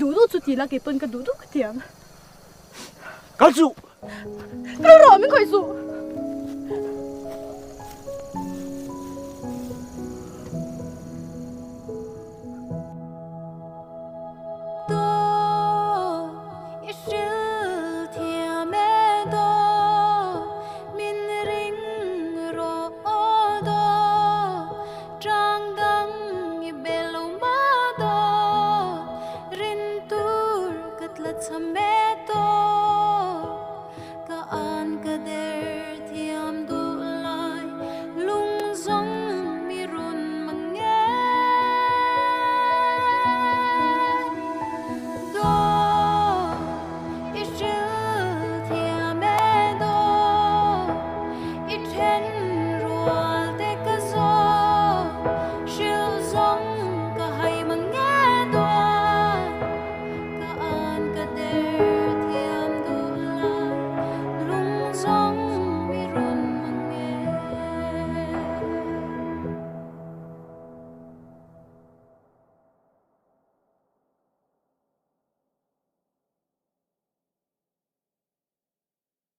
duh duh chu ti la, kei pawn ka duh duh ka ti ang. Kal suh! Kal rawh, min khawih suh!